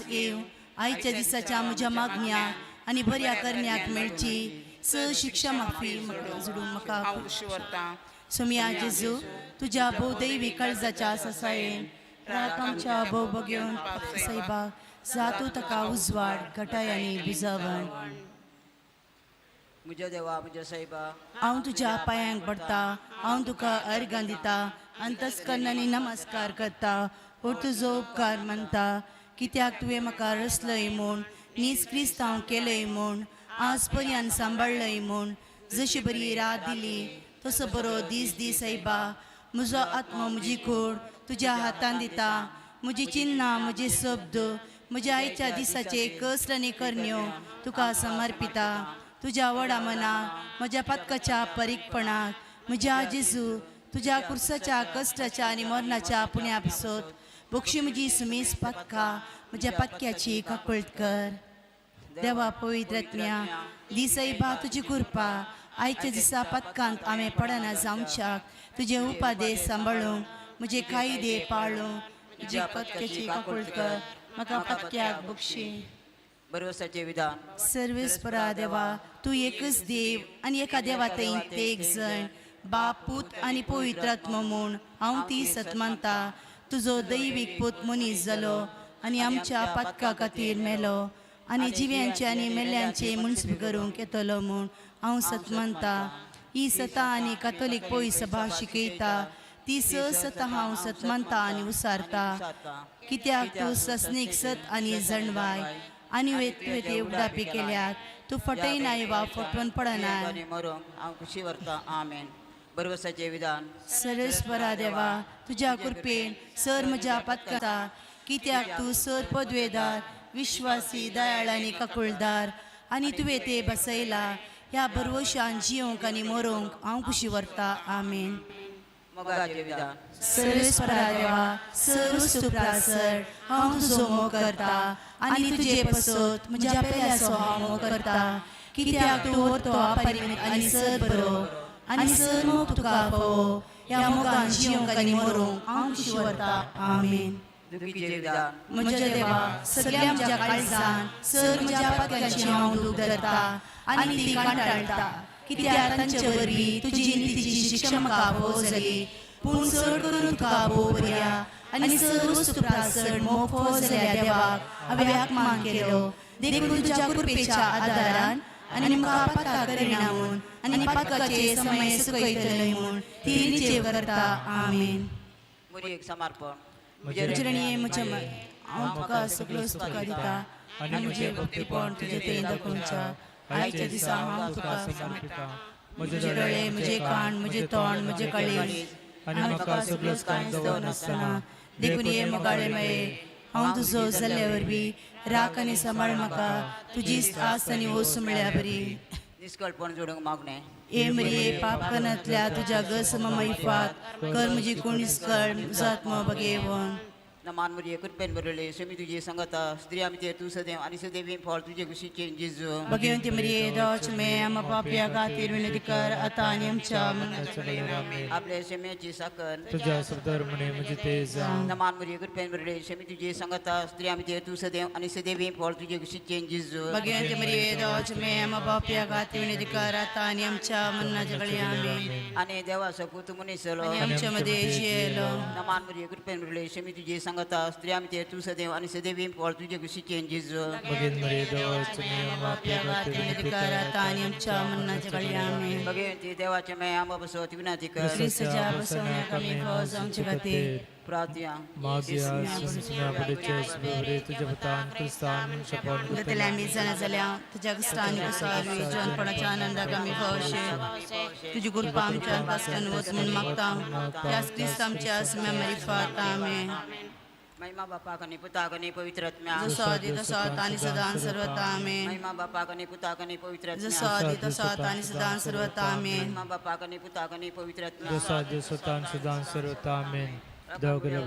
येव आयच्या दिसाच्या म्हज्या मागण्याक आनी बऱ्या करण्याक मेळची स शिक्षा माफी म्हाका जुडून म्हाका हांव खुशी व्हरतां. सोमिया जेजू, तुज्या भोवदैवी काळजाच्या ससायेन रात आमच्या भोव घेवन सायबा जातू ताका उजवाड घटाय आनी बुजावण. म्हज्या देवा, म्हज्या सायबा, हांव तुज्या पांयांक पडटा, हांव तुका अर्गां दिता, अंतस्करणांनी नमस्कार करता. हो तुजो उपकार मानता, कित्याक तुवें म्हाका रचलय म्हूण, नीज क्रिस्तांव केलय म्हूण, आज पर्यंत सांबाळ्ळय म्हूण. जशी बरी रात दिली तसो बरो दीस दी सायबा. म्हजो आत्मो, म्हजी कूड तुज्या हातान दिता. म्हजी चिन्नां, म्हजे शब्द, म्हज्या आयच्या दिसाचे कसले आनी करण्यो तुका समर्पिता. तुज्या व्हडा मनाक, म्हज्या पातकाच्या परीकपणाक, म्हज्या जेजू तुज्या कुर्साच्या कश्टाच्या आनी मरणाच्या पुण्या पासत बक्षी म्हजी सुमीस पातका, म्हज्या पातक्याची काकळत कर. देवा पवित्रत्म्या दिसय बा, तुजी कृपा आयच्या दिसा पातकांत हांवें पडना जावच्याक, तुजे उपादेश सांबाळूंक, म्हजे कायदे पाळूंक, म्हज्या पत्क्याची काकूळट कर, म्हाका पत्क्याक बक्षी. बरवसाचे विधान. सर्वेस्परा देवा, तूं एकच देव आनी एका देवा थंय ते एक जण बाप, पूत आनी पवित्र आत्मो म्हूण हांव ती सत मानता. तुजो दैवीक पूत मनीस जालो आनी आमच्या पातका खातीर मेलो आनी जिव्यांचे आनी मेल्यांचे मुनसूब करूंक येतलो म्हूण हांव सत मानता. ही सता आनी कातोलीक पय सभा शिकयता ती स सता हांव सत मानता आनी उसारता, कित्याक तूं ससनीक सत आनी जणवाय आनी तुवें ते उगडापी केल्यात. तूं फटयनाय वा फटवून पडनाय. आनी मरूंक हांव खुशी व्हरतां. आमेन. बरवसाचे विधान. सरस्वरा देवा, तुज्या कृपेन सर म्हज्या पातकाता, कित्याक तूं सर पदवेदार, विश्वासी, दयाळ आनी काकुळदार आनी तुवें ते बसयला. ह्या बरवशान जियोंक आनी मरोंक हांव खुशी व्हरता. आमेन. मोगाचे विधान. सर्वेस्परा देवा, सर सुप्रासर हांव तुजो मोग करता आनी तुजे पसत म्हज्या पेल्याचो हांव मोग करता, कित्याक तूं तो अपरिमीत आनी सर बरो आनी सर मोग तुका फावो. ह्या मोगान जियोंक आनी मरोंक हांव खुशी व्हरता. आमेन. दुखीचे विधान. म्हज्या देवा, सगळ्या म्हज्या काळजान सर म्हज्या पातकांची हांव दूख धरता आनी ती कांटाळटा, कित्याक तांचे वरवीं तुजी नितीची शिक्षा म्हाका भोव जाली. पूण चड करून तुका भोव बरया आनी सर वस्तू चड मोग फावो जाल्या देवाक हांवें अपमान केलो. देखून तुज्या कृपेच्या आदारान आनी म्हाका पातकां करिना म्हूण आनी पातकाचे समय सुकयतलय म्हूण ती निश्चेव करता. आमेन. मुरयेक समर्पण. म्हजे म्हज्या हांव तुका सगळ्यो तुका दिता आनी म्हजें भक्तीपण तुजे थंय दाखोवच्या आयच्या दिसा हांव तुका समर्पिता. म्हजे दोळे, म्हजे कान, म्हजें तोंड, म्हजें काळीज आनी म्हाका सगळोच कांय दवरनासतना. देखून हे मोगाळे मये, हांव तुजो जाल्ल्या वरवीं राख आनी सांबाळ म्हाका तुजी आस आनी ओस म्हळ्या बरी. निष्कळपण जोडूंक मागणें. ए मरिये, पाप करनातल्या तुज्या गस मैफात कर म्हजी कोणीच कळ म्हजो आत्मो बगेवन. नमान मुरये, कृपेन भरलेली, स्वामी तुजी संगता, स्त्रिया भितर तूं सदैव आनी सदैवी फळ तुजे कुशीचे जेजू. भगवंती मरिये, देवाची मे, आम्हा पापया खातीर विनंती कर, आता आणि आमच्या मरणाच्या वेळेर. आमेन. आपल्या सेमेची साखर. तुझ्या शब्दावर म्हणे म्हणजे ते जा. नमान मुरये, कृपेन भरलेली, स्वामी तुजी संगता, स्त्रिया भितर तूं सदैव आनी सदैवी फळ तुजे कुशीचे जेजू. भगवंती मरिये, देवाची मे, आम्हा पापया खातीर विनंती कर, आता आणि आमच्या मरणाच्या वेळेर. आमेन. आनी देवाचो पूत मनीस जालो. आणि आमच्या मध्ये जियेलो. नमान मुरये, कृपेन भरलेली, स्वामी तुजी संगता, स्त्रिया भितर तूं सदैव आनी सदैवी फळ तुजे कुशीचे जेजू. बघेन मरे देवाचे मे पापया खातीर विनंती कर, आता आणि आमच्या मरणाच्या वेळेर. आमेन. भगवंती देवाचे मे, आंबा बसवत विनंती कर. क्रिस्ताच्या बसवण्याक आमी फावो जावचे खातीर. प्रार्थना. मागया सुमसुम्या तुझ्या पतान क्रिस्तान मनुष्यपण. जातले आमी जाणा जाल्या तुज्या क्रिस्तान कुसारवी जिवनपणाच्या आनंदाक आमी फावशे. तुजी कृपा आमच्या पासल्यान वच म्हूण मागता, त्याच क्रिस्त आमच्या सुम्या मारिफात. आमेन. महिमा बापाक आनी पुताक आनी पवित्र आत्म्या. जसो आदी तसो आतां आनी सदां सर्वता. आमेन. महिमा बापाक आनी पुताक आनी पवित्र जसो आत्म्या. आदी तसो आतां आनी सदां सर्वता. आमेन. महिमा बापाक आनी पुताक आनी पवित्र आत्म्या. जसा जसोतान सदां सर्वता. आमेन. देव गेले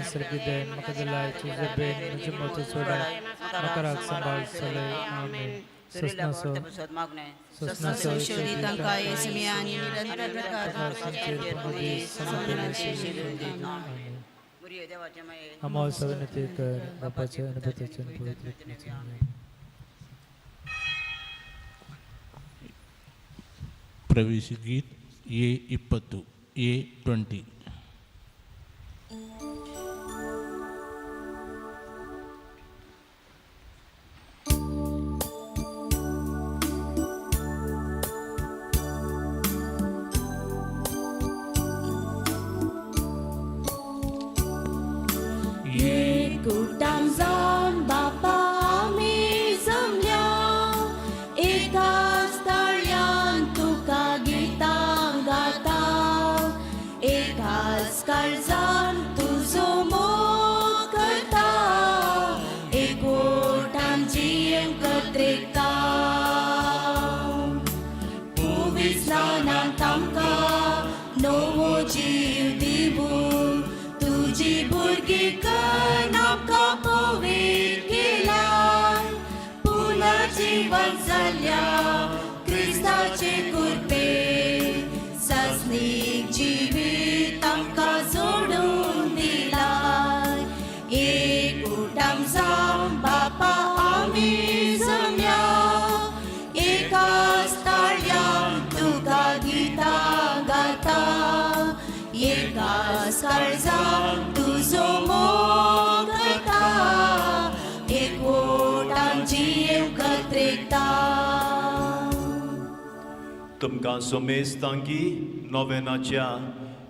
सर्गी दे म्हाका दिलाय तुझे बेन म्हजे मोत सोडाय मकराक सांबाळ सलय. आमेन. ससनासो मागणें. ससनासो शोधी तांकां येसमी आनी निरंतर प्रकाश. आमेन. पुरये देवाचे माये आमो सवनती कर बापाचे आनी पुताचे आनी पवित्र आत्म्याचे नांवान. ಪ್ರವೇಶ ಗೀತ್ ಎ 20, ಎ 20. एकूटान जावन बापा आमी जमल्या एकाच ताळयान तुका गितां गाता एकाच काळजान तुजो मोग करता एकवटान जियेवंक कत्रेकता पुविस्नानान तांकां नवो जीव दिवूं तुजी भुरगीं कर आमकां पवित्र केला पुनर्जीवन जाल्या क्रिस्ताचे कृपे सासणीक जिवीत आमकां जोडून दिलां एकूटाम जावन बापा आमी जमया एकाच ताळयान तुका गितां गाता एकाच काळजान तुजो मोग करता एकवटान जियेवंक कत्रेकता. तुमकां सोमेस्तांकी नोवेनाच्या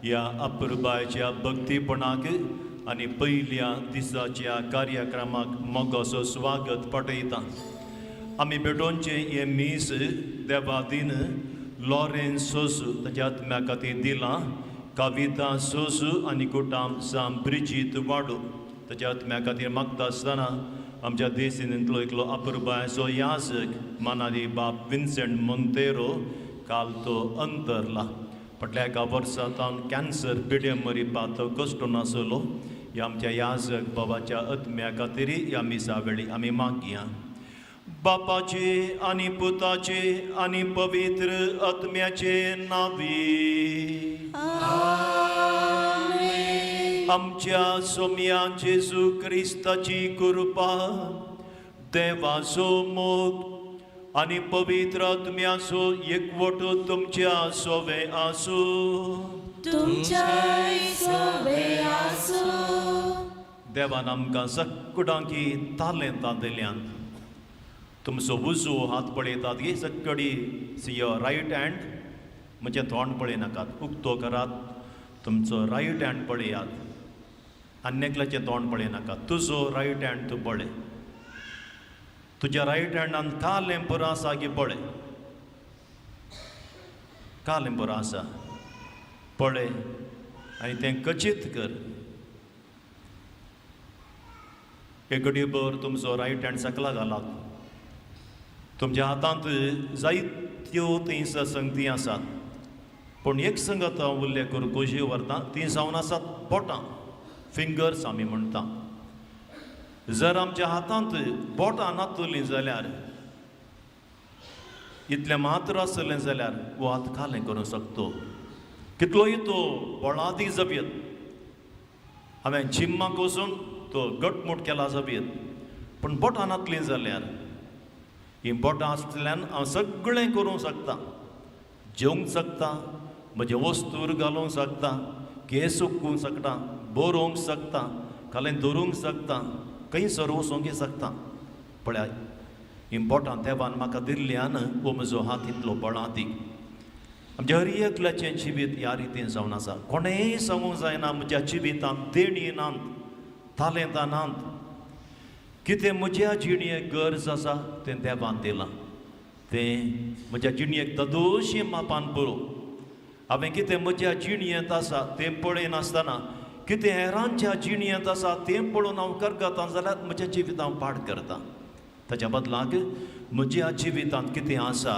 ह्या अपुरबायच्या भक्तीपणाक आनी पयल्या दिसाच्या कार्यक्रमाक मोगाचो स्वागत पाठयता. आमी भेटोवचें हें मीस देवादीन लॉरेन्स सोसू ताच्या आत्म्या खातीर दिलां. कविता सोसू आनी कुटाम साम ब्रिजीत वाडू ताच्या आत्म्या खातीर मागता आसतना आमच्या देसींतलो एकलो अपुरबायचो याजक मानादी बाप विन्सेंट मोंतेरो काल तो अंतरला. फाटल्या एका वर्सा तावन कॅन्सर पिडे मरिपा तो कश्ट नासलो. ह्या आमच्या याजक बाबाच्या आत्म्या खातीर ह्या मिसा वेळी आमी मागया. बापाचे आनी पुताचे आनी पवित्र आत्म्याचे नांवी आमच्या सोम्या जेजू क्रिस्ताची कृपा, देवाचो मोग आनी पवित्र आत्म्याचो एकवट तुमच्या सोवे आसूं. तुमच्याय सोबे आसूं. देवान आमकां सगळ्यांकी तालेंतां दिल्यांत. तुमचो उजवो हात पळयतात गे सगळी सी your right hand, म्हजें तोंड पळयनाकात, उक्तो करात, तुमचो रायट हँड पळयात, आनी एकल्याचें तोंड पळयनाकात. तुजो रायट हँड तूं पळय, तुज्या रायट हँडान कालें पुरो आसा गे पळय, कालें पुरो आसा पळय आनी तें कचीत कर. एक घडयेभर तुमचो रायट हँड सकला घालात. तुमच्या हातांत जायत्यो थंयसर संगती आसात, पूण एक संगत हांव उल्लेख करूं खोशी व्हरता, ती जावन आसात बोटां, फिंगर्स आमी म्हणटा. जर आमच्या हातांत बोटां नातलीं जाल्यार, इतलें मात्र आसलें जाल्यार हो हात कालें करूंक शकतो. कितलोय तो बळादीक जपयत, हांवें जिम्माक वचून तो गटमूट केला जपयत, पूण बोटां नातलीं जाल्यार हीं बोटां आसल्यान हांव सगळें करूंक शकता, जेवंक शकता, म्हजें वस्तूर घालूंक शकता, केस उक्कूंक शकता, बरोवंक शकता, कालें धरूंक शकता, खंयसर वचूंक शकता. पळया हीं बोटां देवान म्हाका दिल्ल्यान हो म्हजो हात इतलो बळादीक. आमच्या हर एकल्याचें जिवीत ह्या रितीन जावन आसा. कोणेंय सांगूंक जायना म्हज्या जिवितांत देणी नात, तालेंतां नात, कितें म्हज्या जिणेक गरज आसा तें देवान दिलां, तें म्हज्या जिणेक तदोशी मापान पुरो. हांवें कितें म्हज्या जिणयेंत आसा तें पळयनासतना कितें हेरांच्या जिणयेंत आसा तें पळोवन हांव करगतां जाल्यार म्हज्या जिवितांत हांव पाड करता. ताच्या बदलाक म्हज्या जिवितांत कितें आसा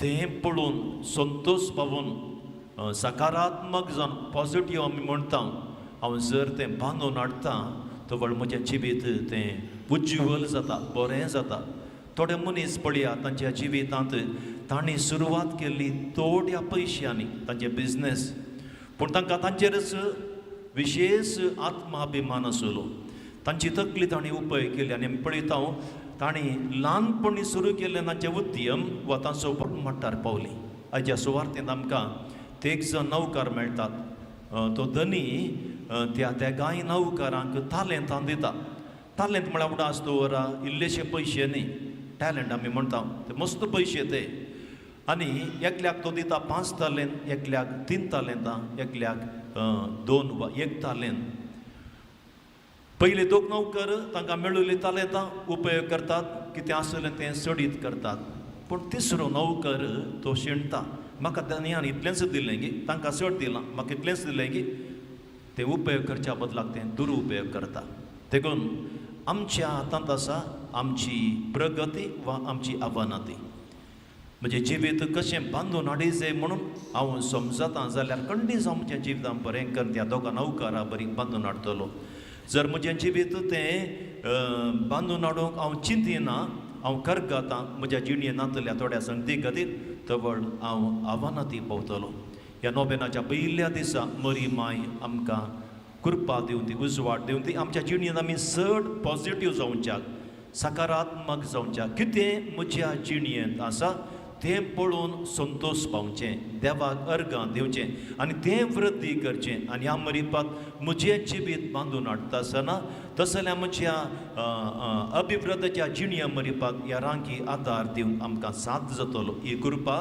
तें पळोवन संतोश पावून सकारात्मक जावन पॉजिटीव आमी म्हणटा, हांव जर तें बांदून हाडटा तवळ म्हजें जिवीत तें उज्ज्वल जाता, बरें जाता. थोडे मनीस पळया तांच्या जिवितांत तांणी सुरवात केल्ली थोड्या पयशांनी तांचे बिजनेस, पूण तांकां तांचेरच विशेश आत्माभिमान आसलो. तांची तकली तांणी उपयोग केली आनी आमी पळयता तांणी ल्हानपणी सुरू केल्लें तांचें उद्यम वा तांचो व्हड मट्टार पावली. आयच्या सुवार्थेंत आमकां तेग जण नवकार मेळटात. तो धनी त्या तेगांय नवकारांक तालेंतां दिता. तालेंत म्हळ्यार उडास दवरा इल्लेशे पयशे न्ही, टॅलंट आमी म्हणटा ते मस्त पयशे ते. आनी एकल्याक तो दिता 5 तालेंत, एकल्याक 3 तालेंतां, एकल्याक 2 वा 1 तालेंत. पयले दोग नोकर तांकां मेळिल्ली तालेंतां उपयोग करतात, कितें आसलें तें सडीत करतात. पूण तिसरो नोकर तो शिणटा, म्हाका धनयान इतलेंच दिलें की तांकां चड दिलां, म्हाका इतलेंच दिलें की ते उपयोग करच्या बदलाक तें दुरुपयोग करता. देखून आमच्या हातांत आसा आमची प्रगती वा आमची अवनती. म्हजें जिवीत कशें बांदून हाडीचें म्हणून हांव समजता जाल्यार खंडीत हांव म्हज्या जिवितान बरें करून त्या दोगां नवकारा बरी बांदून हाडटलो. जर म्हजें जिवीत तें बांदून हाडूंक हांव चिंतिना, हांव करगातां म्हज्या जिणें नातल्या थोड्या संगती खातीर तवळ हांव आव्हानाती पावतलो. ह्या नोबेनाच्या पयल्या दिसा मरी माय आमकां कृपा दिवन ती, उजवाड दिवन ती आमच्या जिणेंत आमी चड पॉजिटीव जावच्याक, सकारात्मक जावच्याक, कितें म्हज्या जिणेंत आसा तें पळोवन संतोश पावचें, देवाक अर्गां दिवचें आनी तें वृद्धी करचें. आनी ह्या मरिपात म्हजें जिवीत बांदून हाडटा आसतना तसल्या जाल्यार म्हज्या अभिवृद्धीच्या जिणया मरिपात ह्या रांकी आदार दिवन आमकां साथ जातलो. ही कृपा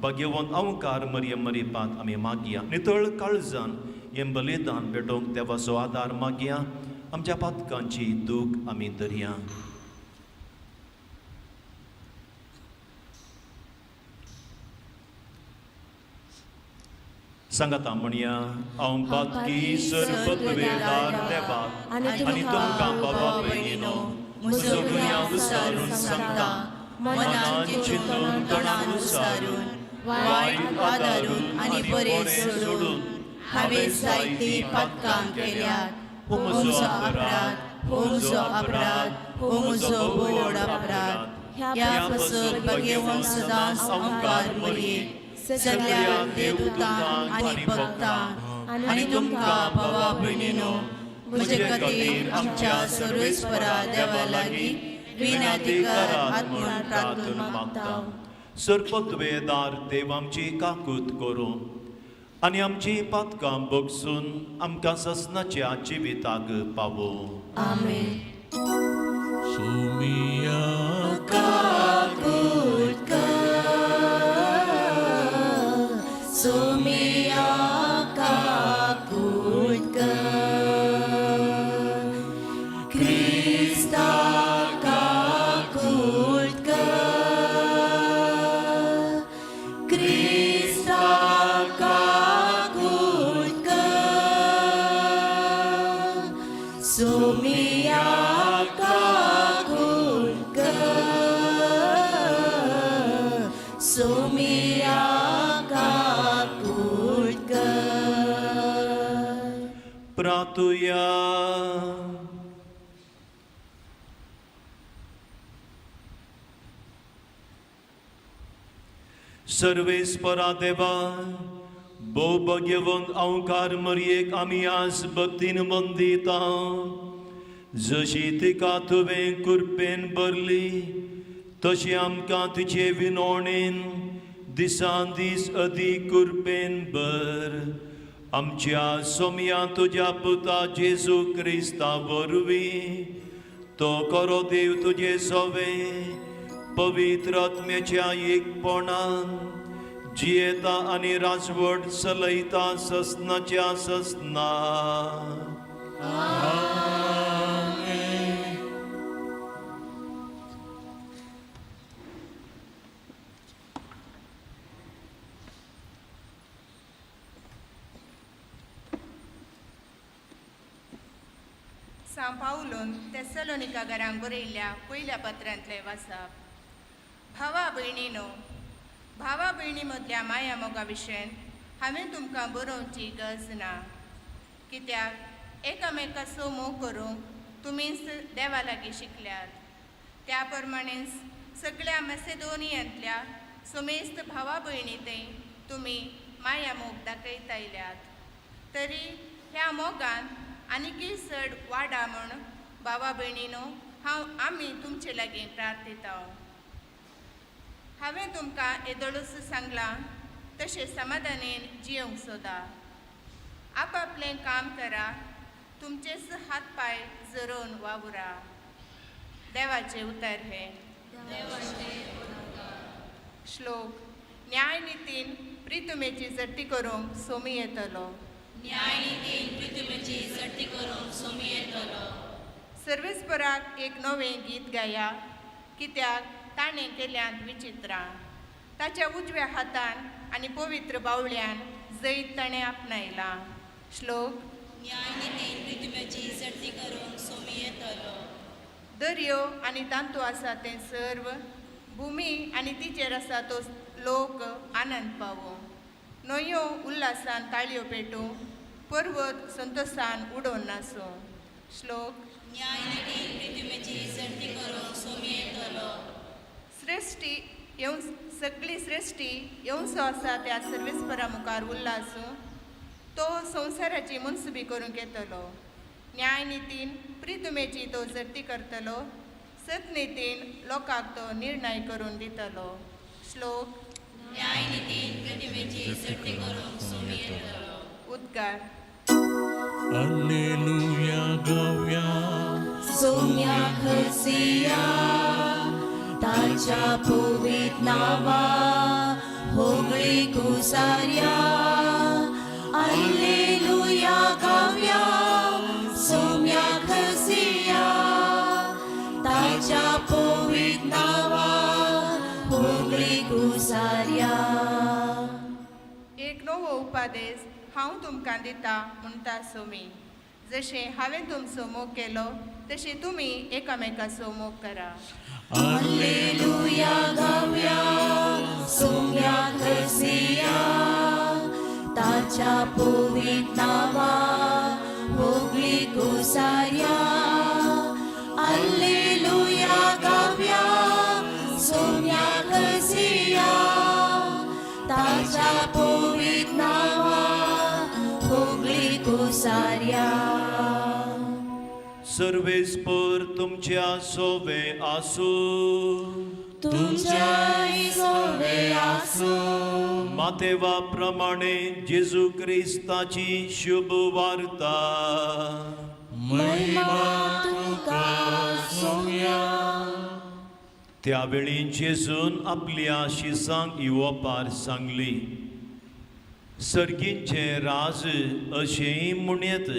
भाग्यवंत अंकार मरिय मरिपात आमी मागया. नितळ काळजान हें बलिदान भेटोवंक देवाचो आदार मागया. आमच्या पातकांची दूख आमी धरया. सांगाता म्हणया, हांव पातकी सर्वत्वेदार देवाक आनी तुमकां बाबा भयणीनो म्हजो गुन्यांव विचारून सांगता, मनान चिंतून तोंडान उच्चारून वायट आदारून आनी बरें सोडून हांवें जायतीं पातकां केल्यात. हो म्हजो अपराध, हो म्हजो अपराध, हो म्हजो व्हड अपराध. ह्या पासत भगेवन सदांच ओंकार मरयेक सगळ्या देवदूतांक आनी भक्तांक आनी तुमकां भावा भयणीनो म्हजे खातीर आमच्या सर्वेस्परा देवा लागीं विनंती करात म्हूण प्रार्थना मागता. सर्वत्वेदार देव आमची काकूत करूं आनी आमची पातकां बगसून आमकां ससनाच्या जिविताक पावो. आमेन. सुमिया काकूत कर, सुमिया काकूत कर, क्रिस्ता काकूत कर, क्रिस्ता काकूत कर, सुमिया काकूत कर, सुमिया काकूत कर. प्रातुया. सर्वेस्परा देवा, भोव भाग्यवंत अंकार मरयेक आमी आज भक्तीन वंदिता. जशी तिका तुवें कृपेन भरली तशी आमकां तिचे विनोणेन दिसान दीस अदीक कृपेन भर. आमच्या सोमया तुज्या पुता जेजू क्रिस्ता वरवीं तो करो देव तुजे सोवे पवित्र आत्म्याच्या एकपणान जियेता आनी राजवट चलयता ससनाच्या ससना. सां पावलून तेसलोनिका घरांक बरयल्ल्या पयल्या पत्रांतलें वाचप. भावा भयणीनो, भावा भयणी मदल्या माया मोगा विशयन हांवें तुमकां बरोवची गरज ना, कित्याक एकामेकाचो मोग करूंक तुमीच देवा लागीं शिकल्यात. त्या प्रमाणेच सगळ्या मॅसेडोनियांतल्या समेस्त भावा भयणी ते तुमी माया मोग दाखयत आयल्यात. तरी ह्या मोगान आनीकय चड वाडा म्हूण भावा भयणीनो हांव आमी तुमचे लागीं प्रार्थिता. हांवें तुमकां येदोळूच सांगलां तशें समाधानेन जियोंक सोदा. आपापलें काम करा, तुमचेच हात पांय जरोवन वावुरा. देवाचें उतर हें. श्लोक. न्यायनितीन प्रितुमेची जट्टी करूंक सोमी येतलो. न्यायनितीन प्रितुमेची जट्टी करूंक सोमी येतलो. सर्वेस्पराक एक नवें गीत गाया, कित्याक ताणें केल्यांत विचित्रां. ताच्या उजव्या हातान आनी पवित्र बावळ्यान जैत ताणें आपणायलां. श्लोक. न्यायनितीन प्रितुमेची जट्टी करूंक सोमी येतलो. दर्यो आनी तांतू आसा तें सर्व, भुमी आनी तिचेर आसा तो लोक आनंद पावो. न्हंयो उल्हासान ताळयो पेटूं, पर्वत संतोशान उडोवन नासूं. श्लोक. न्यायनितीन प्रितुमेची जट्टी करूंक सोमी येतलो. सृश्टी येवन सगळी सृश्टी येवचो आसा त्या सर्वेस्परा मुखार उल्हासूं. तो संवसाराची मनसुबी करूंक येतलो. न्यायनितीन प्रितुमेची तो जर्ती करतलो. सतनितीन लोकांक तो निर्णय करून दितलो. श्लोक. न्यायनितीन प्रितुमेची जट्टी करूंक सोमी येतलो. उद्गार. Alleluia गव्या सोम्या खसिया ताच्या पवित नावा होगळी कुसार्या. अल्लेलुया गाव्या सोम्या खसिया ताच्या पवित नावा होगळी कुसार्या. एक नवो उपादेश हांव तुमकां दिता म्हणटा सोमी, जशें हांवें तुमचो मोग केलो तशें तुमी एकामेकाचो मोग करा. अल्लेलुया गाव्या सोम्या खसिया ताच्या पवित नावा होगळी कुसार्या. अल्लेलुया गाव्या सोम्या खसिया ताच्या पवित नावा होगळी कुसार्या. सर्वेस्पर तुमच्या सोवे आसूं. तुमच्या सोवे आसूं. मातेवा प्रमाणे जेजू क्रिस्ताची शुभ वार्ता. महिमा तुका सोम्या. त्यावेळी जेजून आपल्या शिसांक येवपार सांगली, सर्गींचें राज अशेंय म्हणयत,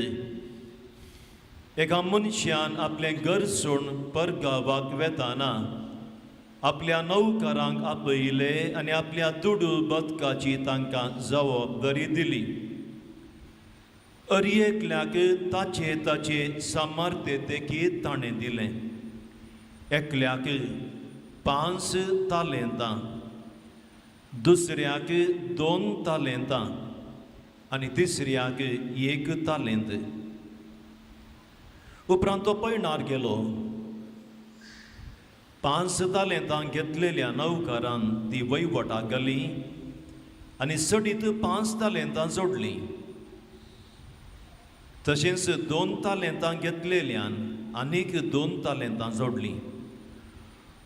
एका मनशान आपलें घर सोडून परगांवाक वेताना आपल्या नौकरांक आपयले आनी आपल्या दुडू बदकाची तांकां जबाबदारी दिली. अर एकल्याक ताचे ताचे सामर्थ्य देखीत ताणें दिलें. एकल्याक 5 तालेंतां, दुसऱ्याक 2 तालेंतां आनी तिसऱ्याक 1 तालेंत. उपरांत तो पयणार गेलो. 5 तालेंतां घेतलेल्या नौकरान ती वयवटाक घाली आनी सडीत 5 तालेंतां जोडलीं. तशेंच 2 तालेंतां घेतलेल्यान आनीक 2 तालेंतां जोडलीं.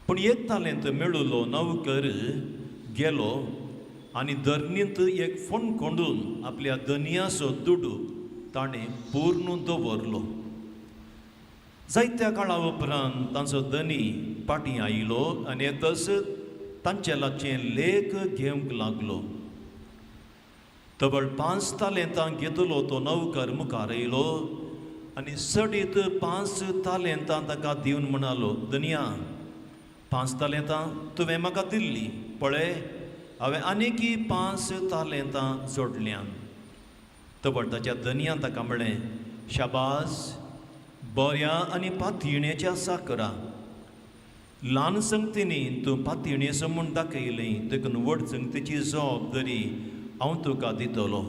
पूण 1 तालेंत मेळुलो नौकर गेलो आनी धरणींत एक फोंड कोंडून आपल्या धनयाचो दुडू ताणें पूर्ण दवरलो. जायत्या काळा उपरांत तांचो धनी पाटी आयलो आनी येतच तांचे लागचें लेख घेवंक लागलो. तबळ 5 तालेंतां घेतलो तो नौकर मुखार येयलो आनी सडीत 5 तालेंतां ताका दिवन म्हणालो, धनया 5 तालेंतां तुवें म्हाका दिल्ली, पळय हांवें आनीकी 5 तालेंतां जोडल्यान. तबळ ताच्या धनयान ताका म्हळें, शाबास, बऱ्या आनी पातयेच्या साकरा, ल्हान संगतींनी तूं पातयेचो म्हूण दाखयली, देखून व्हड संगतीची जबाबदारी हांव तुका दितलो.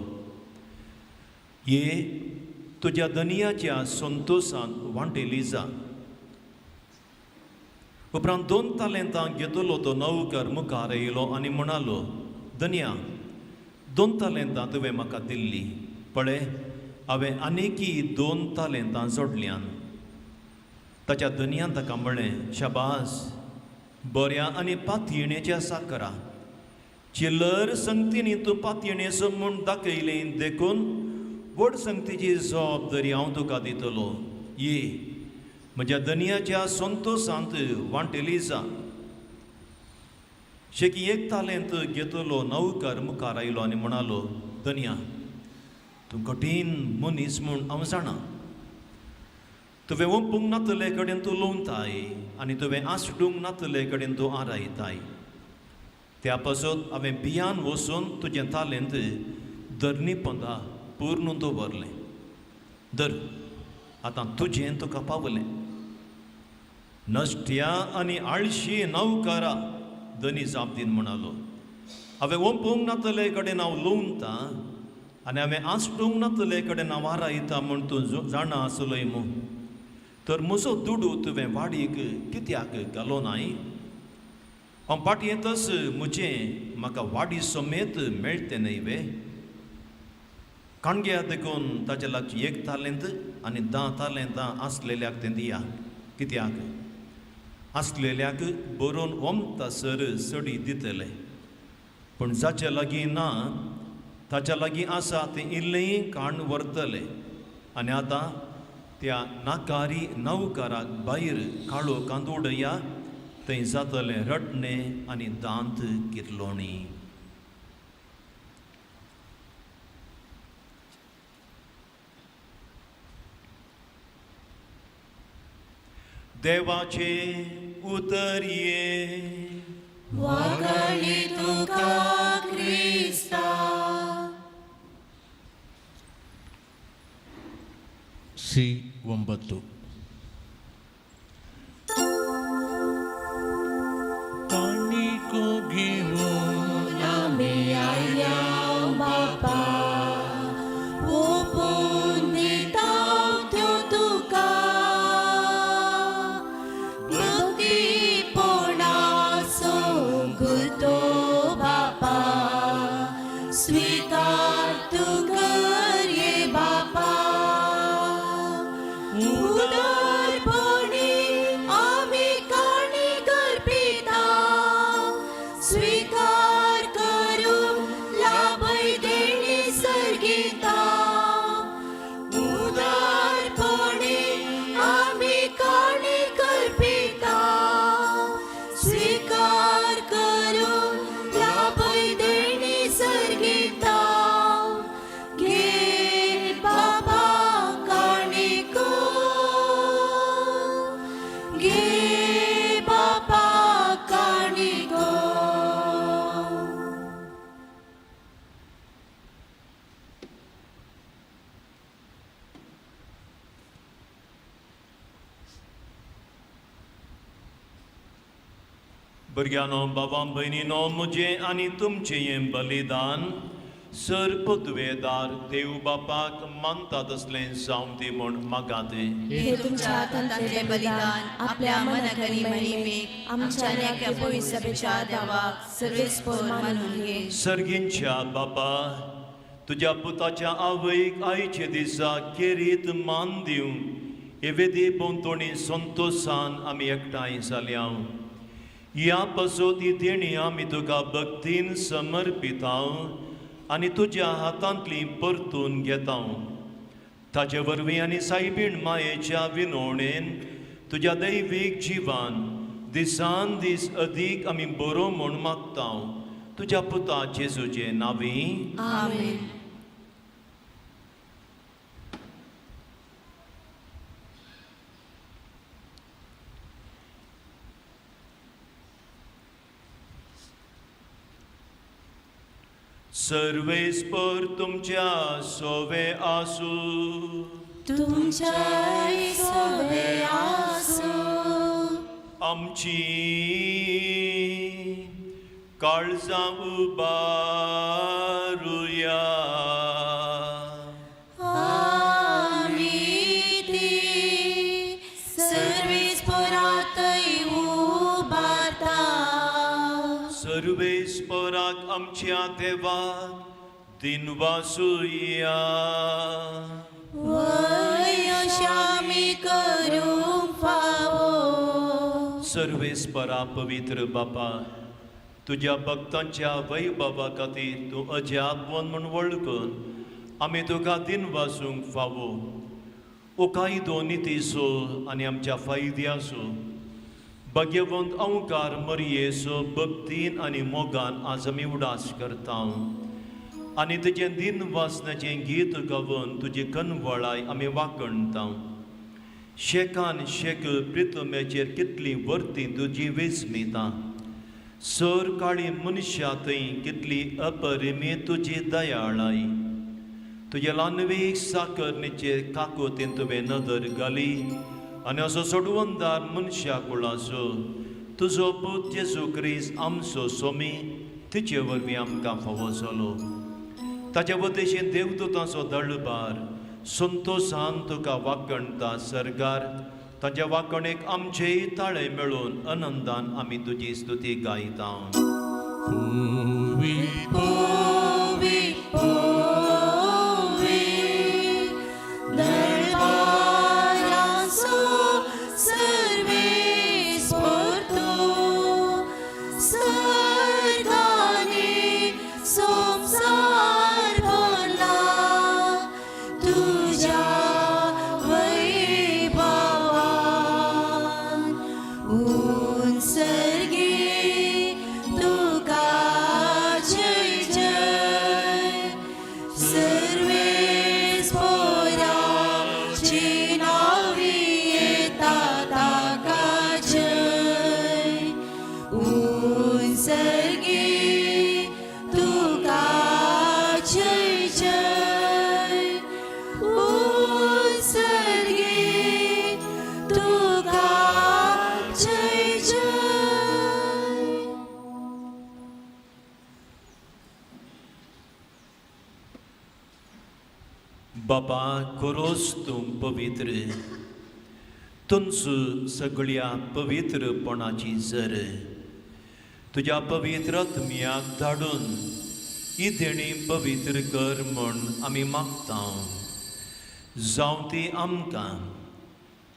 ये तुज्या धनयाच्या संतोशान वांटेली जा. उपरांत 2 तालेंतां घेतलो तो नौकर मुखार येयलो आनी म्हणालो, धनया 2 तालेंतां तुवें म्हाका दिल्ली, पळय हांवें आनीकी 2 तालेंतां जोडल्यान. ताच्या धनयान ताका म्हळें, शाबास, बऱ्या आनी पातयेणेच्या साकरा, चिल्लर संगतींनी तूं पातयेणेचो म्हूण दाखयलें, देखून व्हड संगतीची जबाबदारी हांव तुका दितलो. ये म्हज्या धनयाच्या संतोशांत वांटेली जा. शेकी 1 तालेंत घेतलो नौकर मुखार आयलो आनी म्हणालो, धनया, तूं कठीण मनीस म्हूण हांव जाणा. तुवें ओंपूंक नातले कडेन तूं लुवताय आनी तुवें आसडूंक नातले कडेन तूं आरायताय. त्या पासत हांवें बियान वचून तुजें तालेंत धरणी पोंदा पूर्ण दवरलें. धर, आतां तुजें तुका पावलें. नश्ट्या आनी आळशी नवकारा, धनी जाप दीन म्हणालो, हांवें ओंपूंक नातले कडेन हांव लुवतां आनी हांवें आसडूंक नातले कडेन हांव आरायता म्हूण तूं जाणा आसलोय मू. तर म्हजो दुडू तुवें वाडीक कित्याक घालो नाय? हांव पाटयेंतच म्हजें म्हाका वाडी समेत मेळटें न्हय वे? काणग्या देखून ताचे लागचें 1 तालेंत आनी 10 तालेंतां आसलेल्याक तें दिया. कित्याक आसलेल्याक बरोवन ओमतासर सडी दितले, पूण जाचे लागीं ना ताच्या लागीं आसा तें इल्लेंय काण व्हरतले. आनी आतां त्या नाकारी नवकाराक भायर काळो कांदोडया, थंय जातलें रडणें आनी दांत किर्लोणी. देवाचें उतर ये. वागणी तुका क्रिस्ता. ಸಿ 9. काणिको घेवन आमी आयल्या बापा, ओपून दिता त्यो तुका, भक्तीपणाचो गुतो बापा, स्विकार तूं कर ये बापा. उदारपणी आमी काणी करपिता, स्विकार करूं लाभय देणी सर्गिता. उदारपणी आमी काणी करपिता, स्विकार करूं लाभय देणी सर्गिता. घे बाबा काणिको, घे बाबा काणिको. भुरग्यांनो, बाबा भयणीनो, म्हजें आनी तुमचें हें बलिदान सर पदवेदार देव बापाक मानता तसलें जावं दी म्हूण मागात. हे तुमच्या हातांतलें बलिदान आपल्या मनाक आनी महिमेक आमच्या नेक्या पवित्र सभेच्या देवाक सर्वेस्पर मानून घे. सर्गींच्या बापा, तुज्या पुताच्या आवयक आयचे दिसा केरीत मान दिवन हे वेदी भोंवतणी संतोशान आमी एकठांय जाल्या. ह्या पासत ही देणी आमी तुका भक्तीन समर्पितां आनी तुज्या हातांतली परतून घेता. ताचे वरवीं आनी सायबीण मायेच्या विनवणेन तुज्या दैवीक जिवान दिसान दीस अदीक आमी बरो म्हूण मागता, तुज्या पुता जेजूचे नांवी. आमेन. सर्वेस्पर तुमच्या सोवे आसूं. तुमच्या सोवे आसूं. आमची काळजां उबारुया. आमी ती सर्वेस्परातय उबारता. सर्वेस्पराक आमच्या देवाक दिनवासुया. वय अशें आमी करूंक फावो. सर्वेस्परा पवित्र बापा, तुज्या भक्तांच्या वैभवा खातीर तूं अजापवन म्हूण वळखून आमी तुका दिनवासूंक फावो. ओ कायदो नितीचो आनी आमच्या फायद्याचो भाग्यवंत अंकार मरयेचो भक्तीन आनी मोगान आज आमी उडास करता आनी तुजें दिनवासनाचें गीत गावन तुजी कनवळाय आमी वाखणता. शेकान शेक प्रितमेचेर कितली वर्ती तुजी वेजमिता, सर काळी मनशा थंय कितली अपरिमी तुजी दयाळाय. तुज्या ल्हानवीक साकरणीचेर काकोतीन तुवें नदर घाली आनी असो सोडवंदार मनशा कुळाचो तुजो पूत जेजू क्रिस्त आमचो सोमी तिचे वरवीं आमकां फावो जालो. ताच्या वतेशीन देवदूतांचो दळबार संतोसान तुका वाखणता सरकार, ताच्या वाखणेक आमचेय ताळे मेळून आनंदान आमी तुजी स्तुती गायता. पूवी पोवी पोवी दरबाराचो सर्वेस्पर तूं, सर्गांनी संवसार भरला तुज्या वैभवान. उंचर्गी तुका जय जय, सर्वेस्पराची नांवी येता ताका जय. उंचर्गी तुका जय जय, उंचर्गी तुका जय जय. बाबा खरोच तूं पवित्र, तुमचो सगळ्या पवित्रपणाची जर तुज्या पवित्र आत्म्याक धाडून ही देणी पवित्र कर म्हूण आमी मागता. जावं ती आमकां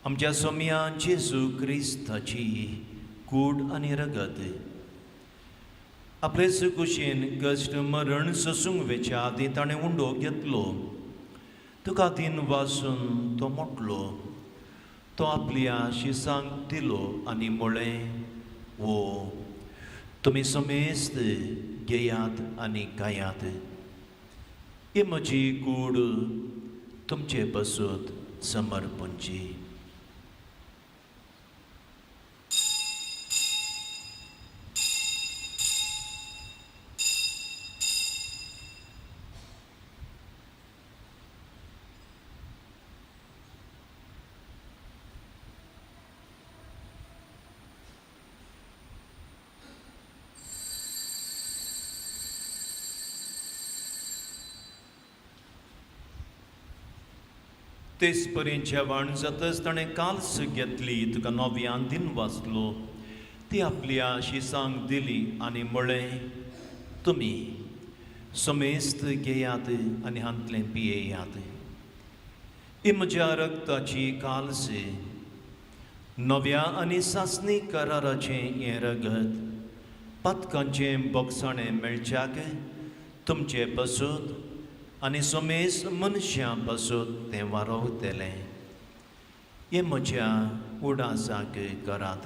आमच्या सोम्या जेजू क्रिस्ताची कूड आनी रगत. आपले कुशीन कश्ट मरण सोसूंक वेच्या आदीं ताणें उंडो घेतलो, तुका दिन वासून तो मोटलो, तो आपल्या शिसांक दिलो आनी म्हळें, ओ तुमी समेस्त घेयात आनी खायात, ही म्हजी कूड तुमचे पासत समर्पणची. तेच परी जेवण जातच ताणें काल्स घेतली, तुका नव्यान दिन वाचलो, ती आपल्या शिसांक दिली आनी म्हळें, तुमी समेस्त घेयात आनी हांतलें पियेयात, ही म्हज्या रक्ताची काल्स, नव्या आनी सासणी कराराचें हें रगत पातकांचें बोगसाणें मेळच्याक तुमचे पासत आनी समेस्त मनशां पासत तें वारवतलें. हें म्हज्या उडासाक करात.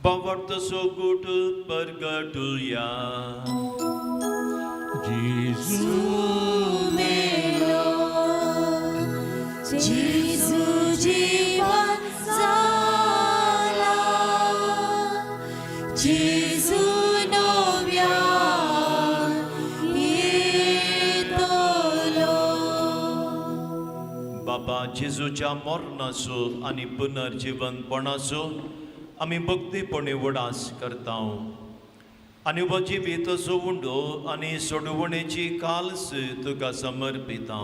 बावडतो गुट परगटुया. जेजू मेलो, जेजू जीवन जाला, जेजू नव्यान येतलो. बाबा बाबा जेजूच्या मरणाचो आनी पुनर्जिवनपणाचो आमी भक्तीपणी उडास करता आनी हो जिवीताचो उंडो आनी सोडवणेची काल्स तुका समर्पिता.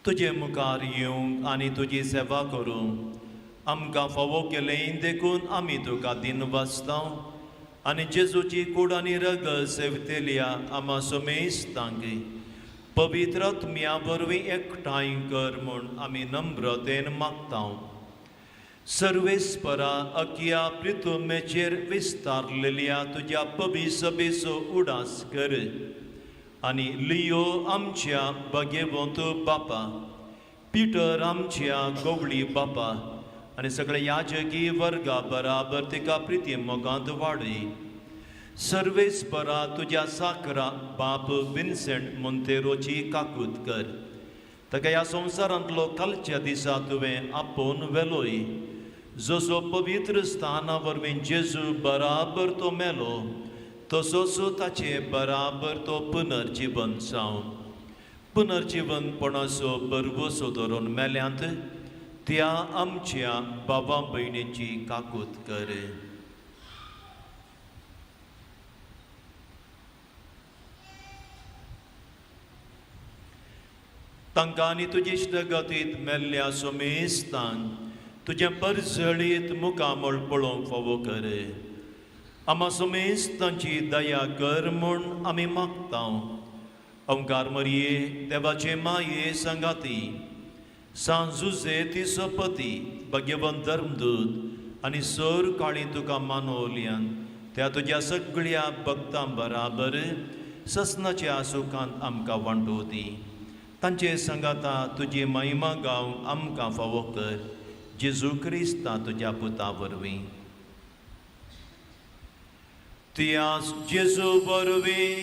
तुजे मुखार येवंक आनी तुजी सेवा करूंक आमकां फावो केलें देखून आमी तुका दिनवासता आनी जेजूची कूड आनी रगत सेवतेल्या आमा समेस्तांक पवित्र आत्म्या वरवीं एकठांय कर म्हूण आमी नम्रतेन मागता. सर्वेस्परा अकिया प्रितुमेचेर विस्तारलेल्या तुज्या पविसबेचो उडास कर आनी लियो आमच्या बगेवंत बापा, पिटर आमच्या गवळी बापा आनी सगळे याजकी वर्गा बराबर तिका प्रिती मोगांत वाडय. सर्वेस्परा तुज्या साकरा बाप विन्सेंट मोंतेरोची काकूत कर, ताका ह्या संवसारांतलो कालच्या दिसा तुवें आपोवन व्हेलोय. जसो पवित्र स्थाना वरवीं जेजू बराबर तो मेलो तसोच ताचे बराबर तो पुनर्जिवन जावं. पुनर्जिवनपणाचो बरवसो धरून मेल्यांत त्या आमच्या बाबा भयणीची काकूत कर. तांकां आनी तुजी इश्टगतींत मेल्ल्या सोमेस्तांक तुजें परजळीत मुखामळ पळोवंक फावो कर. आमा सोमेस्तांची दया कर म्हूण आमी मागता. ओंकार मरये देवाचे माये सांगाती सांत जुजे तिसपती भाग्यवंत धर्मदूत आनी सर काळी तुका मानवल्यान त्या तुज्या सगळ्या भक्तां बराबर ससनाच्या सुखांत आमकां वांटो दी. तांचे सांगाता तुजी महिमा गावंक आमकां फावो कर. जेजू क्रिस्ता तुज्या पुता वरवीं. त्यास जेजू वरवीं,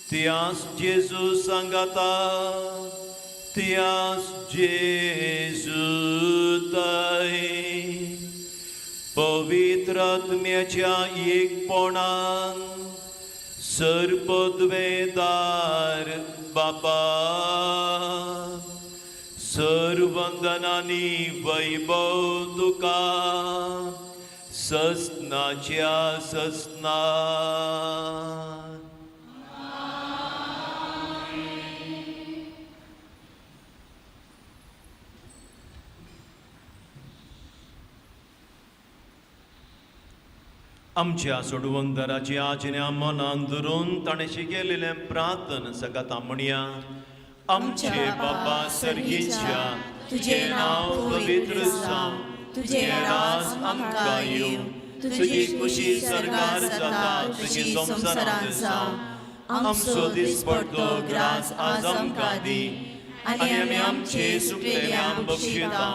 त्यास जेजू सांगाता, त्यास जेजू ताय पवित्र आत्म्याच्या एकपणान सर्पद्वेदार बापा सर्वंदनानी वैभव तुका ससनाच्या ससना. आमच्या सोडवंदराची आज्ञा मनान धरून ताणें शिकयलेलें प्रार्थन सगळ्या म्हणया. आमचे बाबा सर्गीच्या, तुजें नांव पवित्र जावं, तुजें राज आमकां येवं, तुजी खुशी सर्गार जाता तशी संवसारांत जावं. आमचो दिसपडतो ग्रास आज आमकां दी आनी आमी आमचे सुकलेल्या बक्षिता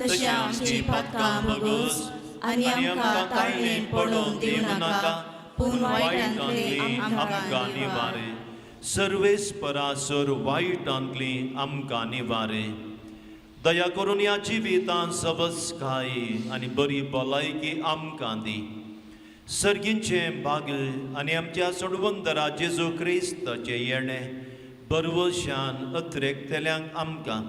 तशी आमची पातकां भोगोस आनी आमकां ताळणेन पडोवन दिवं नाका, पूण वायटांतली आमकां निवारे. सर्वेस्परा सर वायटांतली आमकां निवारे. दया करून ह्या जिवितांत सबसकाय आनी बरी भलायकी आमकां दी. सर्गींचें भाग आनी आमच्या सोडवंदरा जेजू क्रिस्ताचें येणें बरवशान अत्रेकतल्यांक आमकां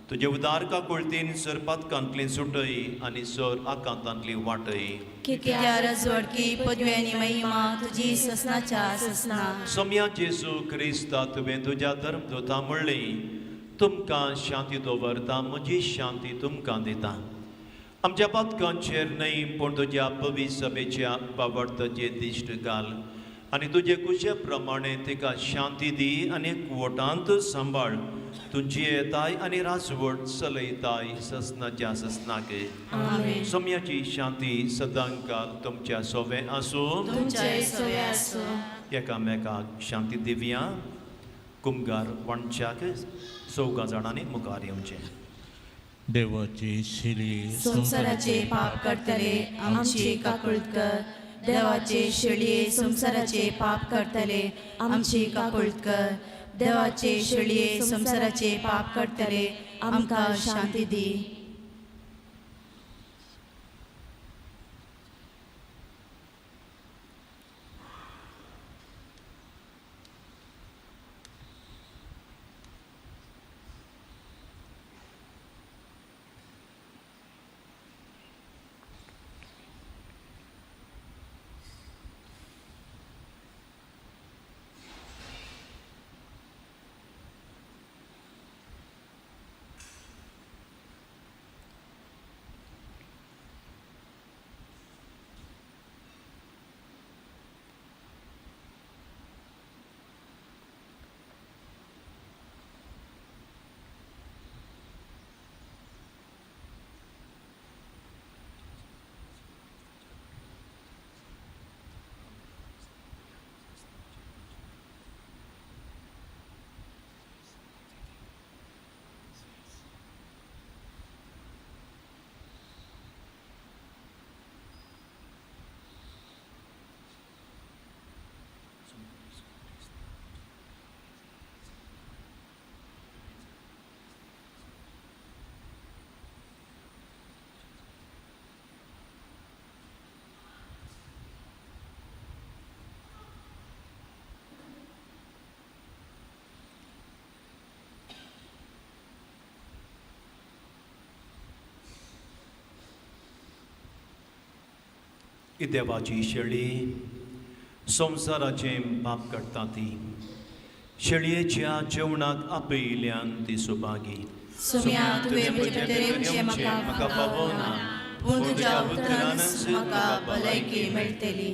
तुजे उदार काकुळतीन सर पातकांतली सुटय आनी सर आकांतांतली वाटय. कित्या रजवडकी पदवी आनी महिमा तुजी ससनाच्या ससना. सोम्या जेजू क्रिस्ता तुवें तुज्या धर्मदूता म्हणलें, तुमकां शांती दवरता, म्हजी शांती तुमकां दिता. आमच्या पातकांचेर न्हय पूण तुज्या पवित्र सभेच्या बावडताचेर दिश्ट घाल आनी तुजे कुशे प्रमाणे तिका शांती दी आनी वटांत सांबाळ. तुमची येताय आनी राजवट चलयताय ससनाच्या ससनाक. सोम्याची शांती सदांकाल तुमच्या सोवे आसूं. एकामेकाक शांती दिवया. कुमगार वाणच्याक चौगां जाणांनी मुखार येवचें. देवाची शिली संवसाराचे पाप करतले आमची काकुळत कर. देवाचे शेळये संवसाराचे पाप करतले आमची काकुळत कर. देवाचे शेळये संवसाराचे पाप करतले आमकां शांती दी. ही देवाची शेळी संवसाराचें पाप करता ती शेळयेच्या जेवणाक आपयिल्ल्यान ती सुभागी. सुम्या तुवें म्हजे भितर येवचें म्हाका फावना, पूण तुज्या उतरानच म्हाका भलायकी मेळटली.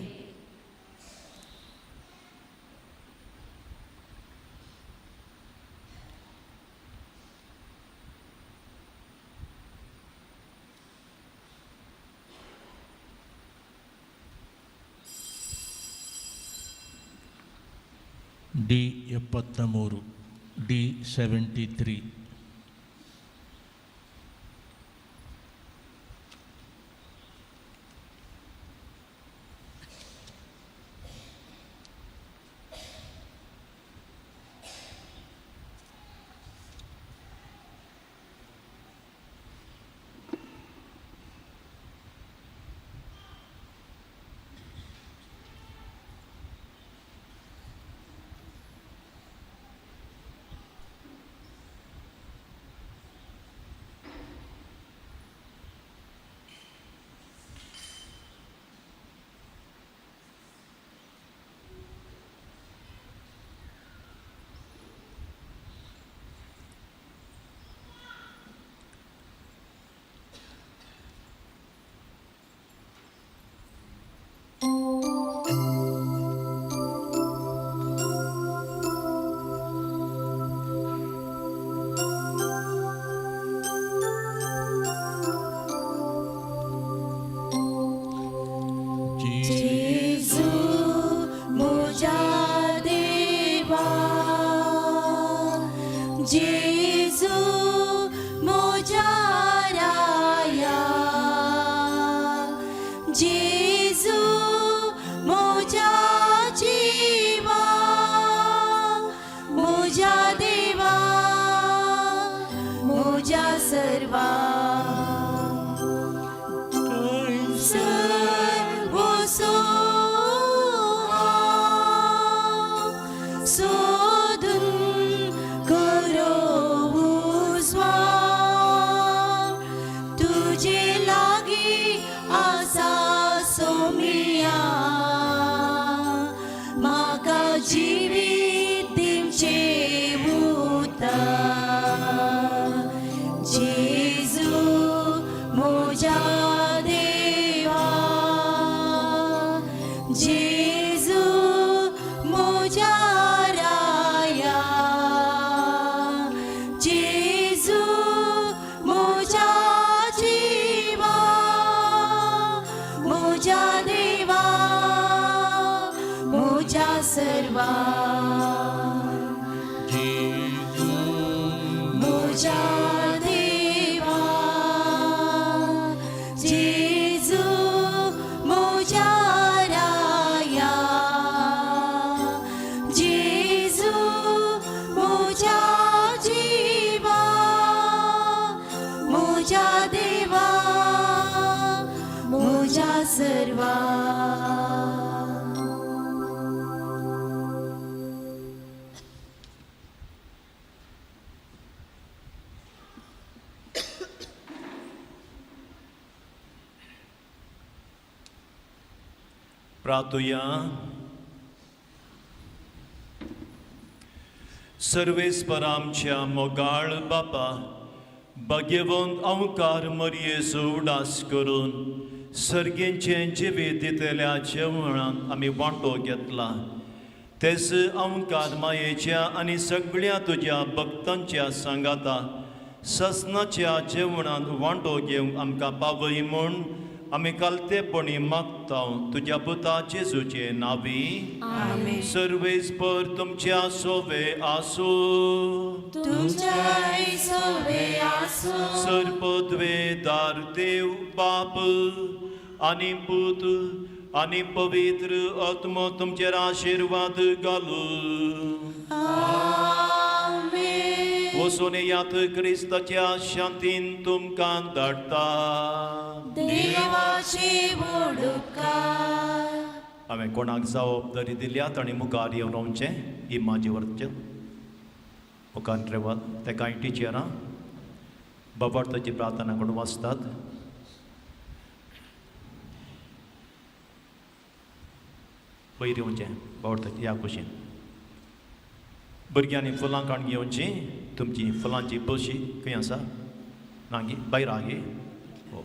D 73, D 73. जेजू म्हज्या देवा, जेजू म्हज्या राया, जेजू म्हज्या जिवा, म्हज्या देवा, म्हज्या सर्वा. सर्वसो सोदून करो उजवाड, तुजे लागीं आसा सोमिया, म्हाका जिवीत दिवचें उतर. जेजू म्हज्या देवा, जेजू म्हज्या राया, जेजू म्हज्या जिवा, म्हज्या देवा, म्हज्या सर्वा. म्हज्या देवा, जेजू म्हज्या राया, जेजू म्हज्या जिवा, म्हज्या देवा, म्हज्या सर्वा. प्रार्थुया. सर्वेस्पर आमच्या मोगाळ बापा, भाग्यवंत अंकार मरयेचो उडास करून सर्गेंचें जिवीत दितल्या जेवणांत आमी वांटो घेतला, तेच अंकार मायेच्या आनी सगळ्या तुज्या भक्तांच्या सांगाता ससनाच्या जेवणांत वांटो घेवंक आमकां पावय म्हूण आमी कालतेपणी मागता तुज्या पुता जेजूचे नावी. आमेन. सर्वेस्पर तुमच्या सोवे आसूं. तुमच्याय सोवे आसूं. सर्पद्वेदार देव बाप आनी पूत आनी पवित्र आत्मो तुमचेर आशिर्वाद घालू. आमेन. वचून येयात, क्रिस्ताच्या शांतीन तुमकां धाडटा. देवाचे व्हड उपकार. हांवें कोणाक जबाबदारी दिल्या तांणी मुखार येवन रावचें. ही म्हाजी वरचें मुखार रेवात. ते कांय टिचरां बाबार्थाची प्रार्थना करून वाचतात. वयर येवचें बावडटा ह्या कुशीन. भुरग्यांनी फुलां काडून घेवचीं. तुमची फुलांची बशी खंय आसा? ना गे, भायर आहा गे? हो,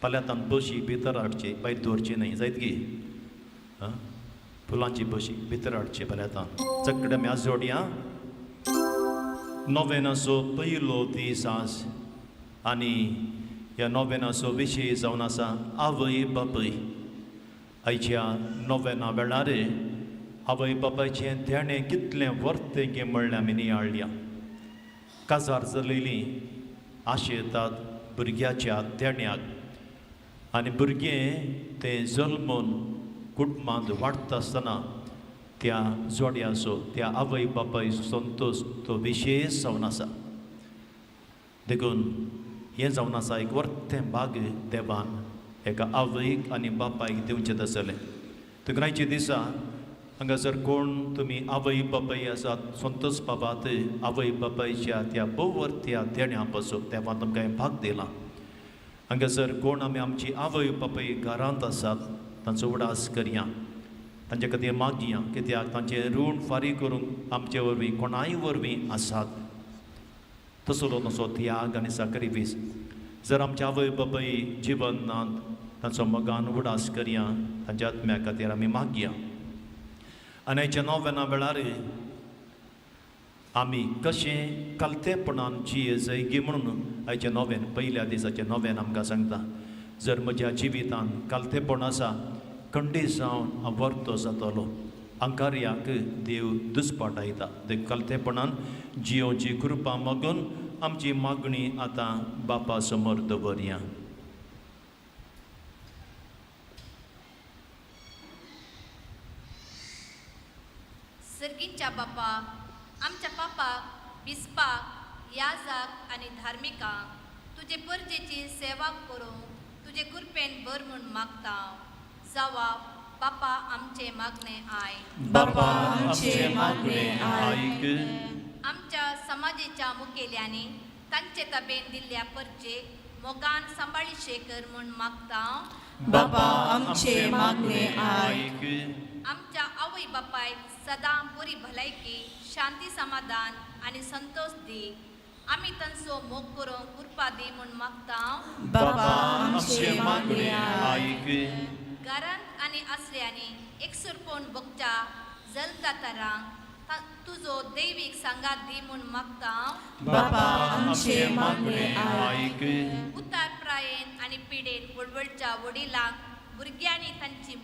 पाल्यातान बशी भितर हाडची, भायर दवरची न्हय, जायत गे? आं, फुलांची बशी भितर हाडची पाल्यातान. चकड आमी आजोडया. नोवेनाचो पयलो दीस आज आनी ह्या नोवेनाचो विशय जावन आसा आवय बापूय. आयच्या नोवेना वेळार आवय बापायचें देणें कितलें वर्तें गे म्हणलें आमी नियाळया. काजार जालेलीं आशेतात भुरग्याच्या देण्याक आनी भुरगें तें जल्मून कुटुंबांत वाडटा आसतना त्या जोड्याचो, त्या आवय बापायचो संतोश तो विशेश जावन आसा. देखून हें जावन आसा एक वर्तें भाग देवान एका आवयक आनी बापायक दिवचें आसलें. देखून आयच्या दिसा हांगासर कोण तुमी आवय बापाय आसात, संतोष बाबात आवय बापायच्या त्या भोववर्त्या देण्या पासून देवान तुमकां हें भाग दिलां. हांगासर कोण आमी आमची आवय बापाय घरांत आसात तांचो उडास करया, तांचे खातीर मागया, कित्याक तांचें ऋण फारीक करूंक आमचे वरवीं कोणाय वरवीं आसात. तसो तसो त्याग आनी साक्रिफीस जर आमच्या आवय बापाय जिवनांत तांचो मोगान उडास करया, तांच्या आत्म्या खातीर आमी मागया. आनी आयच्या नोवेना वेळार आमी कशें कालतेपणान जिये जायगी म्हणून आयचें नोवेन, पयल्या दिसाचें नोवेन आमकां सांगता. जर म्हज्या जिवितान कालतेपण आसा, खंडीत जावन हांव वर्तो जातलो. अंकार्याक देव दुस्पाटायता. देख कालतेपणान जियोची कृपा मागून आमची मागणी आतां बापा समोर दवरया. सर्गींच्या बापा, आमच्या पापाक, बिस्पाक, याजाक आनी धार्मिकांक तुजे परजेची सेवा करूंक तुजे कृपेन बर म्हूण मागता. जावा बापा आमचे मागणे I. बापा आमचे मागणे आयक. आमच्या समाजेच्या मुखेल्यांनी तांचे तबेन दिल्ल्या परजेक मोगान सांबाळी कर म्हूण मागता. बापा आमचे मागणे आयक. आमच्या आवय बापायक सदां बरी भलायकी, शांती, समाधान आनी संतोष दी. आमी तांचो मोग करूंक कृपा दी म्हूण मागता. बापा आमचे मागणे आयक. घरांत आनी आसऱ्यांनी एकसुरपण भोगच्या जल्मदातारांक तुजो दैवीक सांगात दी म्हूण मागता. बापा आमचे मागणे आयक. उतार प्रायेन आनी पिडेन वडवडच्या वडिलांक भुरग्यांनी तांची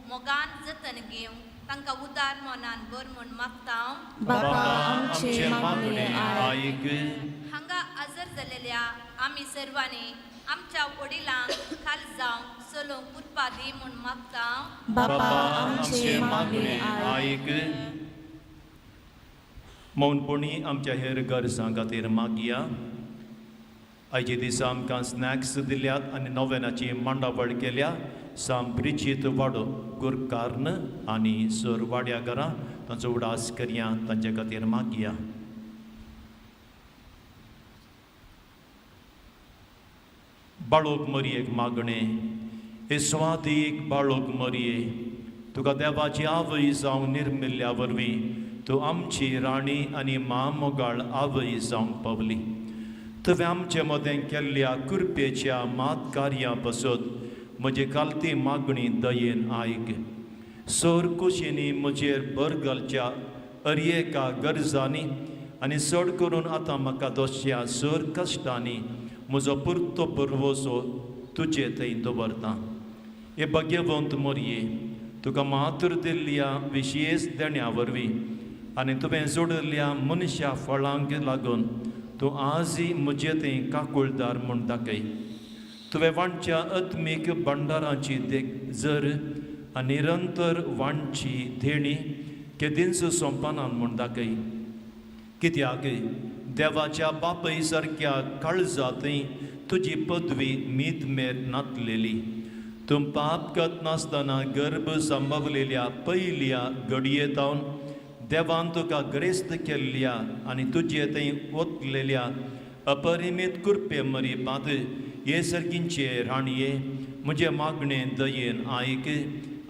मोगान जतन घेवंक तांकां उदार मनान बर म्हूण मागता. बापा आमचे मागणे आयक. हांगा हजर जालेल्या आमी सर्वांनी आमच्या वडिलांक खाल जावंक चलोवंक कृपा दी म्हूण मागता. बापा आमचे मागणे आयक. मौनपणी आमच्या हेर गरजां खातीर मागया. आयचे दिसा आमकां स्नॅक्स दिल्यात आनी नोवेनाची मांडावळ केल्या. साम ब्रिजीत वाडो गुरकार्ण आनी सर वाड्या घरां तांचो उडास करया, तांचे खातीर मागया. बाळोक मरयेक मागणें. हे स्वादीक बाळोक मरये, तुका देवाची आवय जावंक निर्मिल्ल्या वरवीं तूं आमची राणी आनी मामोगाळ आवय जावंक पावली. तुवें आमचे मदें केल्ल्या कृपेच्या मात कार्यां पासत म्हजी कालती मागणी दयेन आयक. सोर कुशींनी म्हजेर भर घालच्या अरयेका गरजांनी आनी चड करून आतां म्हाका दोशया सर कश्टांनी म्हजो पुरतो पुरवसो तुजे थंय दवरता. हे भाग्यवंत मोरये, तुका मातूर दिल्ल्या विशेश देण्या वरवीं आनी तुवें जोडिल्ल्या मनशा फळांक लागून तूं आजय म्हजे थंय काकुळदार म्हूण दाखय. तुवें वांटच्या आत्मीक भंडाराची देख जर आनी निरंतर वांटची देणी केदींच सोंपनान म्हूण दाखय. कित्याक देवाच्या बापय सारक्या काळजांतय तुजी पदवी मीत मेर नातलेली. तूं पाप करनासतना गर्भ संभवलेल्या पयल्या घडये तावन देवान तुका ग्रेस्त केल्ल्या आनी तुजे थंय ओतलेल्या अपरिमीत कृपे मरिपांत हे सर्गींचे राणये म्हजें मागणें दयेन आयक.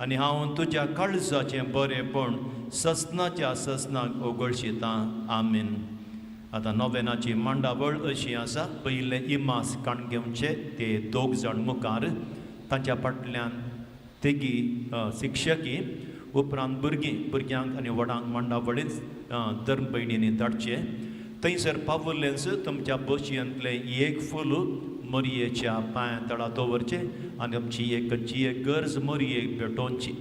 आनी हांव तुज्या काळजाचें बरेंपण ससनाच्या ससनाक ओगळशितां. आमीन. आतां नोवेनाची मांडावळ अशी आसा. पयलें इमास काण घेवचे ते दोग जाण मुखार, तांच्या फाटल्यान तेगी शिक्षकी, उपरांत भुरगीं, भुरग्यांक आनी व्हडांक मांडावळींत धर्म भयणींनी धाडचे. थंयसर पावलेंच तुमच्या बशयेंतलें एक फूल मोरयेच्या पांया तळा दवरचें आनी आमची एक खंयची एक गरज मोरयेक भेटोवची.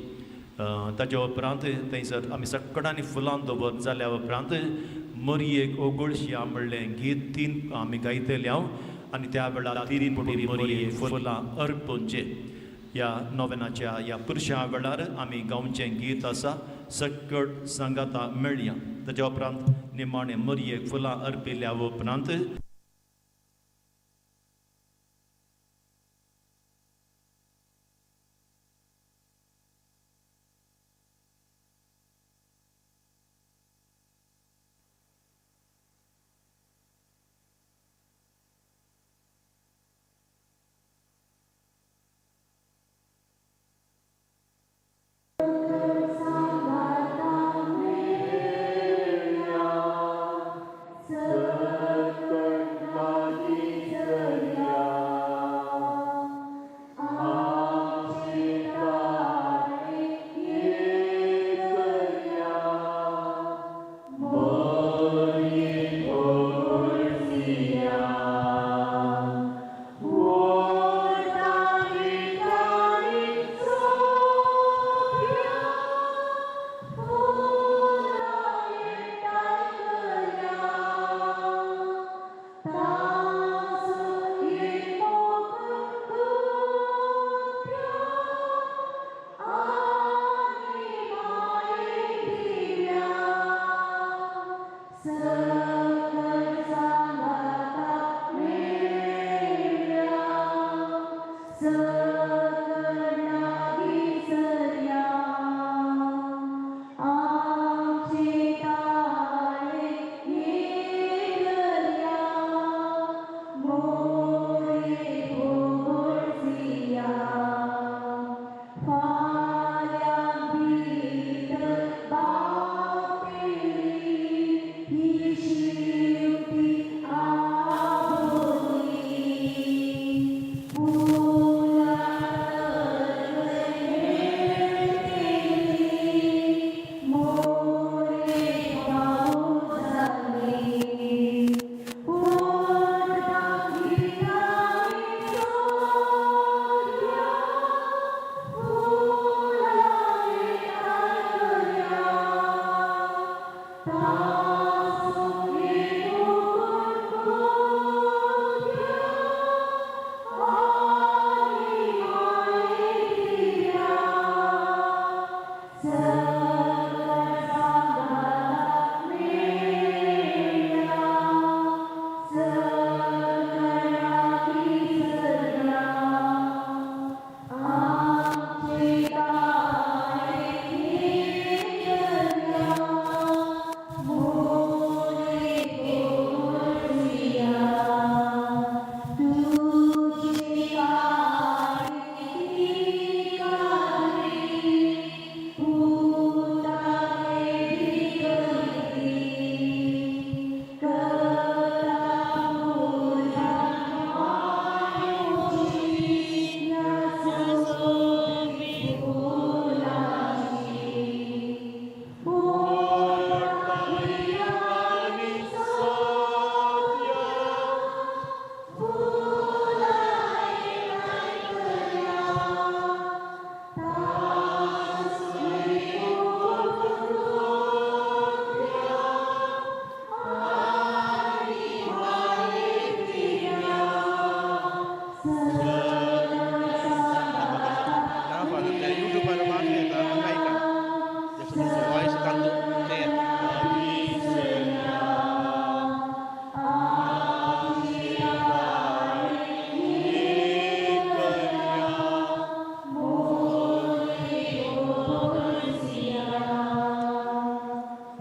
ताच्या उपरांत थंयसर आमी सगळ्यांनी फुलां दवर जाल्या उपरांत मोरयेक ओगुळशिया म्हणलें गीत तीन आमी गायतले हांव आनी त्या वेळार तिरी मोरयेक फुलां अर्पणचें. ह्या नोवेनाच्या ह्या पुरशा वेळार आमी गावचें गीत आसा सकट सांगाता मेळया. ताच्या उपरांत निमाणें मोरयेक फुलां अर्पिल्या उपरांत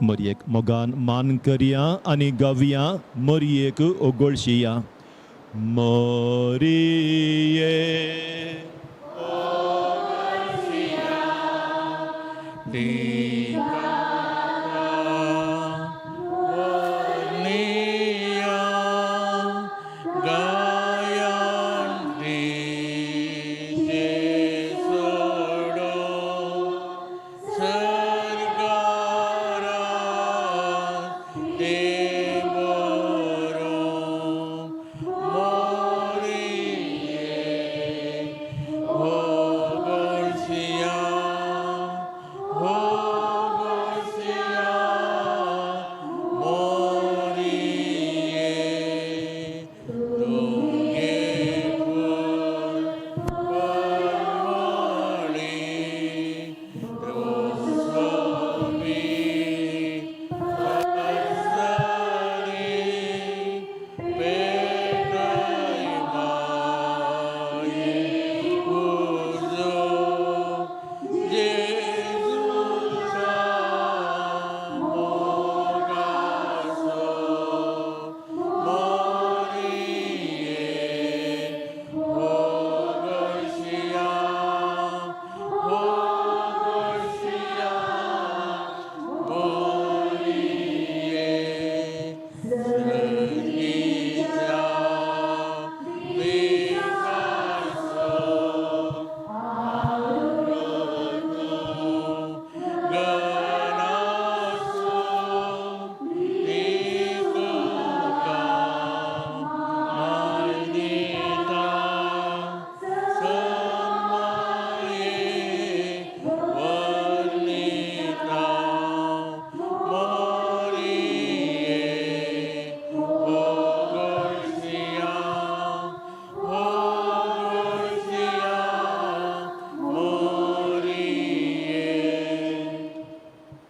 मरयेक मोगान मान करया आनी गावया मरयेक ओगोळशिया. मरिये ओगोळशिया.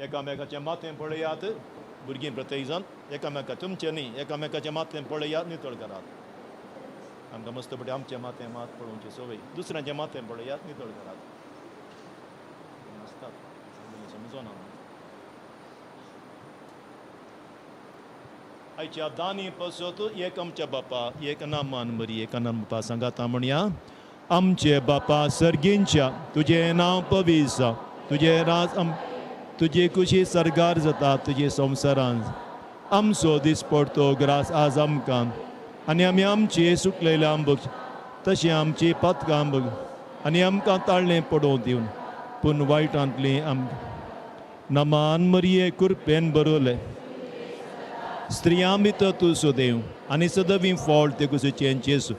एकामेकाचें माथें पळयात भुरगीं प्रत्येक जाण एकामेका तुमचें न्ही एकामेकाचें माथें पळयात नितळ करात. आमकां मस्त पटी आमचें माथें मात पळोवचें संवय दुसऱ्यांचें माथें पळयात नितळ करात. आसतात समजोना. आयच्या दानी पसत एक आमच्या बापा एक नामान मरी एक नाम बापा सांगाता म्हणया. आमचे बापा सर्गींच्या तुजें नांव पवित्र जावं, तुजें राज तुजी खुशी सरगार जाता तुजे संवसारान. आमचो दीस पडतो ग्रास आज आमकां आनी आमी आमचे सुकलेले आंबक तशें आमची पातकां आंबक आनी आमकां ताळ्ळें पडोवं दिवन पूण वायटांतली आमकां नमान मरये कुरपेन बरोवलें. स्त्रियां भितर तूं सुदेव आनी सदवी फळ ते कुशीचें जेजू.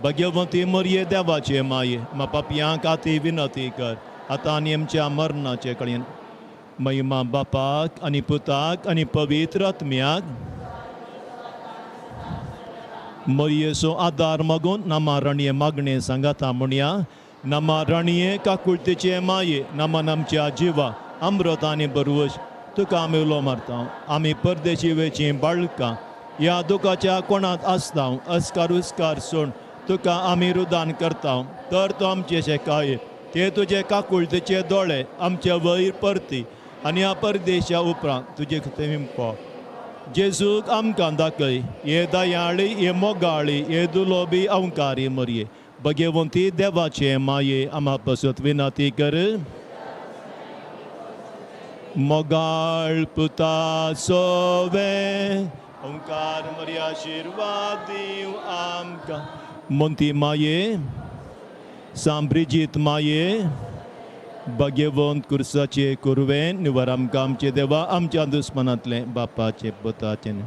भाग्यवंती मरये देवाचे माये मा पापयां खातीर विनती कर आतां आनी आमच्या मरणाचे कडेन. महिमा बापाक आनी पुताक आनी पवित्र आत्म्याक. मरयेचो आदार मागून नामा राणये मागणें सांगाता म्हणया. नामा राणये काकुळतेचे माये नामान आमच्या जिवा अमृत आनी बरवश तुका आमी उलो मारता. आमी परदेशी वेचीं बाळकां ह्या दुखाच्या कोणांत आसता अस्कार उस्कार सोड तुका आमी रुदान करता. तर तो आमचे शेकाये ते तुजे काकुळतेचे दोळे आमचे वयर परती आनी ह्या परदेशा उपरांत तुजे खंय जेजूक आमकां दाखय. हे दयाळी हे मोगाळी हे दुलोबी अंकारी मरये भगवंती देवाचे माये आमा पसत विनती कर. मोगाळ पुता सोवे ओंकार मरी आशिर्वाद दिव आमकां. मोंती माये सांब्रिजीत माये भाग्यवंत कुर्साचे कुरवेन निवर आमकां आमचे देवा आमच्या दुस्मनांतलें बापाचें पुताचें.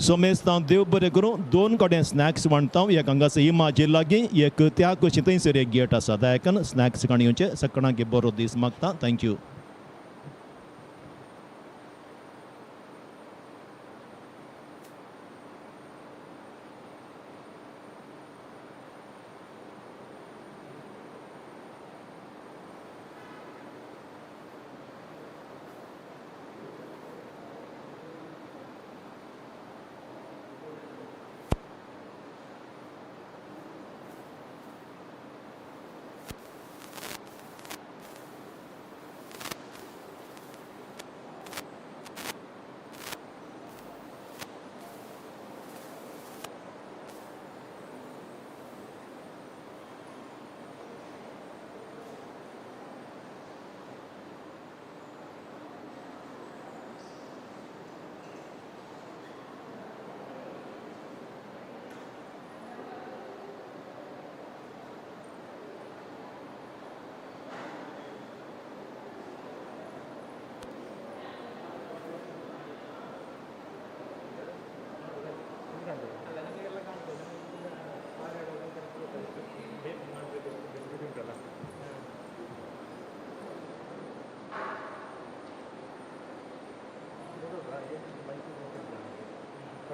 सोमेस्तां देव बरें करूं. दोन कडेन स्नॅक्स वांटता. एक हांगासर इमाजे लागीं एक त्या कुशी थंयसर एक गेट आसा. दयाकन स्नॅक्स काणी येवचें. सगळ्यांक बरो दीस मागता. Thank you.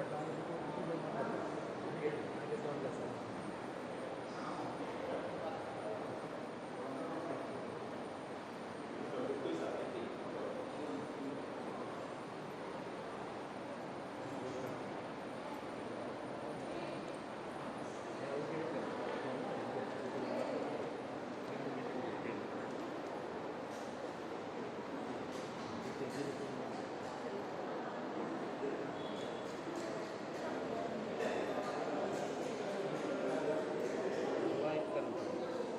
पडटा. मागीर तोंड घासा.